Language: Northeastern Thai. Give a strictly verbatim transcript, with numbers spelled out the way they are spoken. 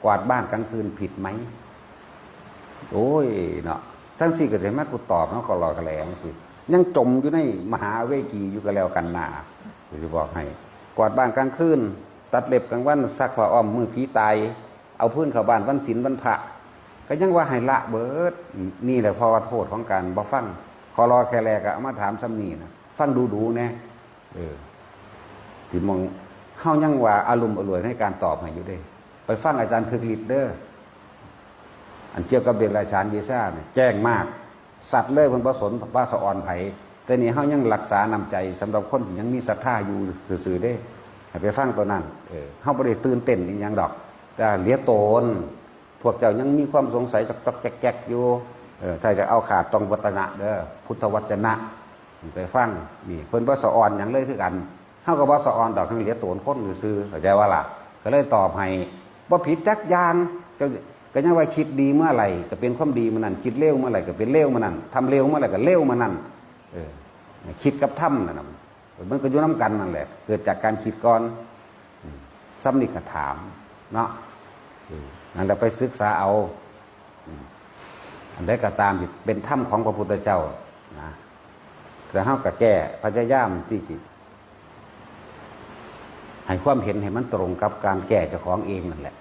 กวาดบ้านกลางคืนผิดไหม โอ้ยเนาะ จั่งซี้ก็สิมากูตอบเนาะ ขอรอแถลงสิ ยังจมอยู่ในมหาเวทีอยู่ก็แล้วกันนา สิบอกให้ กวาดบ้านกลางคืน ตัดเล็บกลางวัน ซักผ้าอ้อมมื้อผีตาย เอาฟืนเข้าบ้านวันศีลวันพระ ก็ยังว่าให้ละเบิด นี่แหละเพราะว่าโทษของการบ่ฟัง ขอรอแค่แลก็เอามาถามซ้ำนี่นะ ฟังดูๆแน่ เออ สิมอง เฮายังว่าอารมณ์อร่วยในการตอบให้อยู่เด้ ไปฟังอาจารย์คึกฤทธิ์เด้อ อันเกี่ยวกับเดรัจฉานวีซ่าเนี่ย แจ้งมาก สัตว์เลย เพิ่นบ่สนว่าสะออนไผ แต่นี่เฮายังรักษาน้ำใจสำหรับคนที่ยังมีศรัทธาอยู่ซื่อๆเด้ ให้ไปฟังตัวนั้น เออ เฮาบ่ได้ตื่นเต้นอีหยังดอก แต่เหลือตน พวกเจ้ายังมีความสงสัยจอกๆแจ๊กๆอยู่ เออ ถ้าจะเอาขาดต้องวัจนะเด้อ พุทธวัจนะ ไปฟัง นี่ เพิ่นบ่สะออนหยังเลยคือกัน เฮาก็บ่สะออนดอก ทั้งเหลือตนคนซื่อๆ เข้าใจว่าล่ะ ก็เลยตอบให้ บ่ผิดจักอย่าง ก็ ก็ยังว่าคิดดีเมื่อไหร่ ก็เป็นความดีเมื่อนั้น คิดเลวเมื่อไหร่ ก็เป็นเลวเมื่อนั้น ทำเลวเมื่อไหร่ ก็เลวเมื่อนั้น เออ คิดกับทำนั่นน่ะ มันก็อยู่นำกันนั่นแหละ เกิดจากการคิดก่อน อืม ซ้ำนี่ก็ถาม เนาะ อืม นั่นแหละไปศึกษาเอา อืม อันใดก็ตามที่เป็นธรรมของพระพุทธเจ้านะ แต่เฮาก็แก้ พยายามที่สิ ให้ความเห็นให้มันตรงกับการแก้เจ้าของเองนั่นแหละ